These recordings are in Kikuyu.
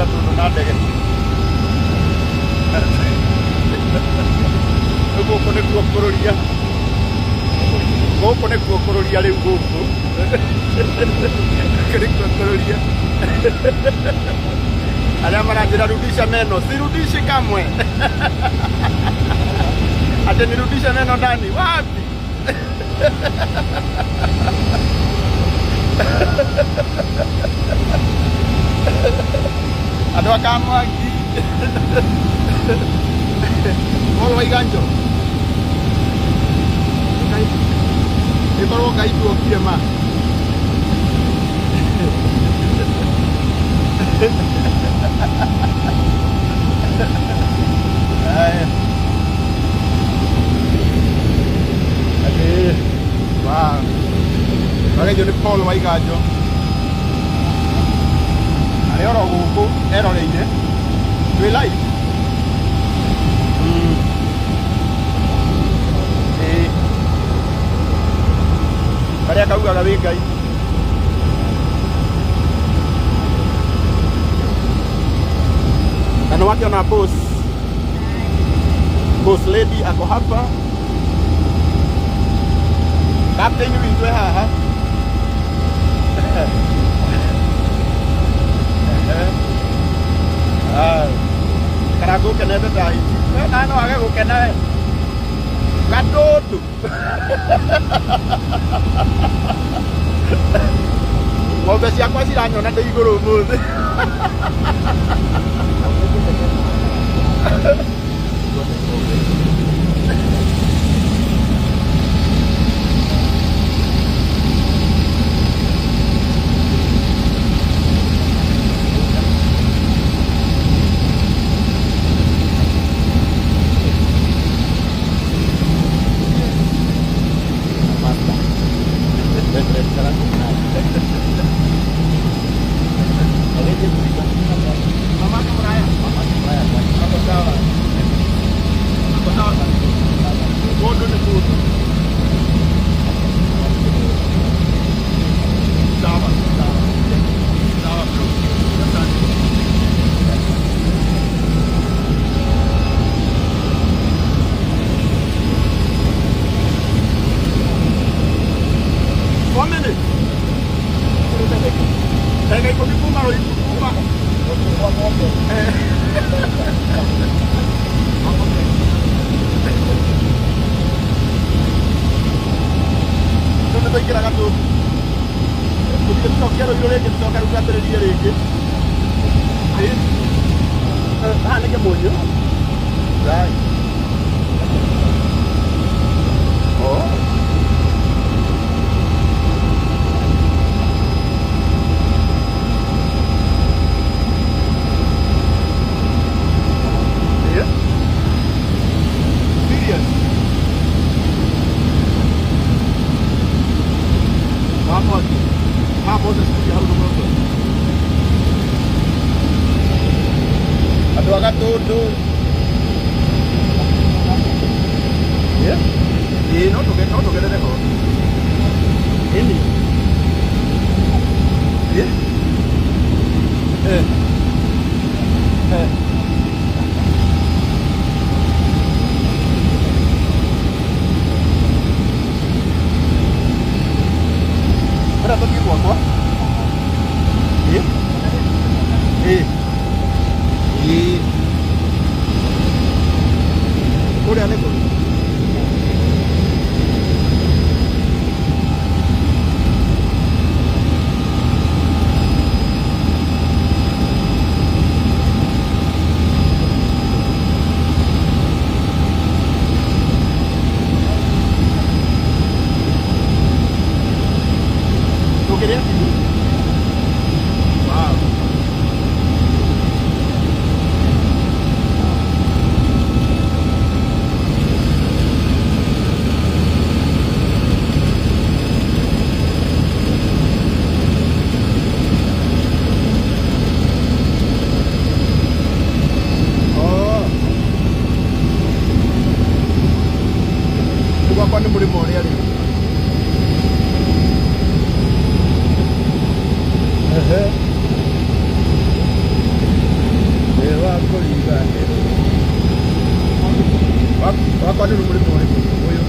Gatũndũ na ndege. Rĩu gũkũ nĩkuo kũrũria, gũkũ nĩkuo kũrũria rĩu gũkũ. Gũkũ nĩkuo kũrũria. Arĩa maranjĩra rudisha meno, sirudishi kamwe. Ati nirudishe meno ndani wapi? Andũ a Kamwangi. Paul Waiganjo. Ĩkorwo Ngai tuokire ma. Haya. Atĩ, wow. Wageithio nĩ Paul Waiganjo. Arĩ oro gũkũ eroreire. Twĩ live. Ĩĩ. Karĩa kaugaga wĩ Ngai. Na nĩ wakĩona boss. Boss lady ako hapa. Captain witũ e haha. Ah. Karangũ ũkenete ta hiti. We na no age gũkena we. Gatũndũ. Ng'ombe ciakwa ciranyona ndĩ igũrũ ũmũthĩ. Mama Muraya. Ako sawa. Ako sawa kabisa. Mũndũ nĩ mũndũ. Sawa, sawa. Sawa bro. Asante. 4 minutes. Ndagĩka 10 kuma kuma. Eh. Rĩu nĩ twaingĩra Gatũndũ. Tũthiĩ tũcokie rũirũ rĩngĩ tũcoke rĩu twambĩrĩrie rĩngĩ. Ĩ. Haha nĩ Kĩmũnyũ. Right. Oh. Yeah. Serious. Wa mwaki. Ha Moses kuja hau rũgongo. Andũ a Gatũndũ. Yeah. Ĩĩ no tũgerere ho. Ĩni. Yeah. Eh. Eh. Ũrĩa tũthiĩ gwakwa? Ĩ? Ĩ. Ĩ. Kũrĩa nĩ kũ? Tũkĩrĩa kinyi. Wow. Wakwa nĩ mũrĩmo ũrĩkũ ũyũ?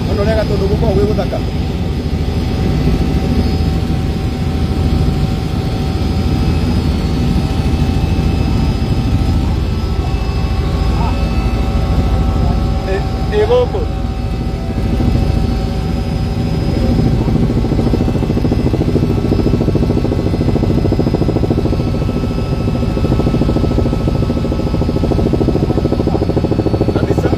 Ona ũrĩa gatũndũ gũkoragwo gwĩ gũthaka. Ĩ gũkũ. Kabisa.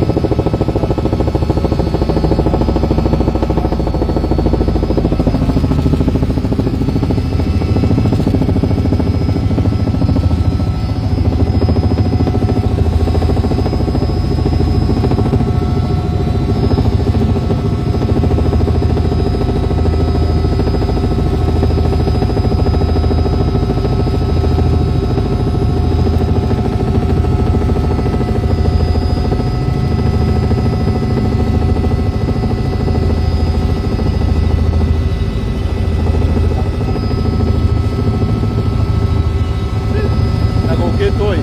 Na gũkĩtwo ĩ.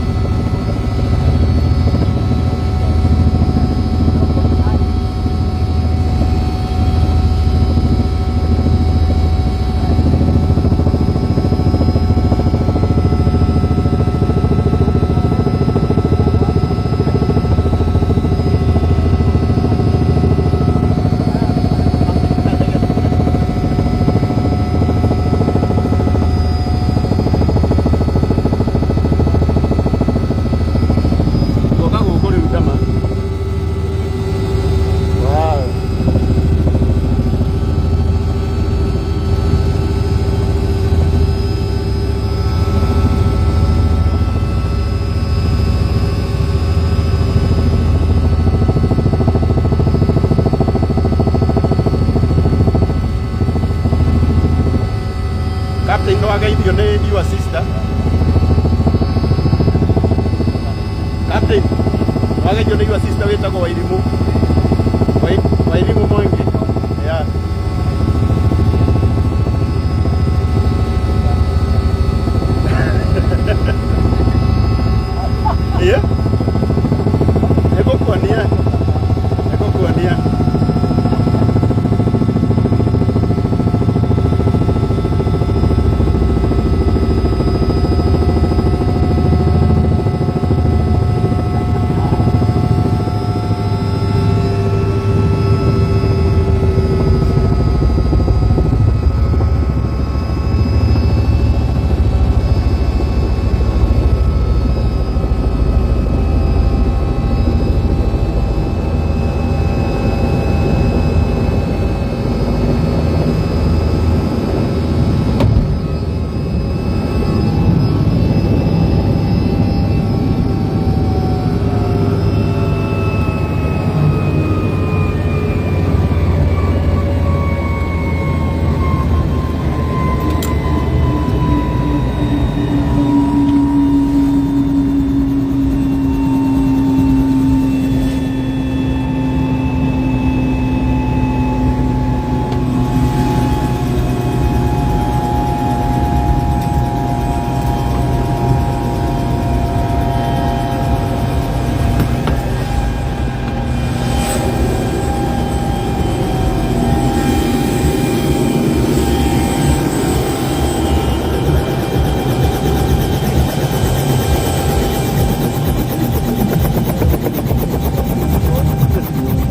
Goka gũkũ rĩu tama. Wow. Captain no ageithio nĩ your sister. Captain, no ageithio nĩ your sister wĩtagwo Wairimũ. Wairimũ Mwangi. Yeah. Yeah. Nĩngũkuonia. Nĩngũkuonia.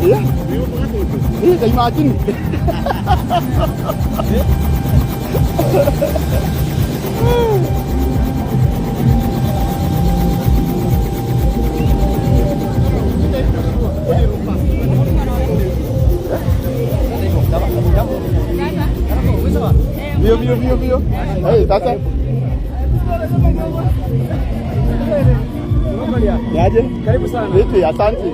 Yeah. Yeah, imagine. Mbio mbio mbio mbio. Hey, sasa. Niaje? Karibu sana. Vipi? Asante.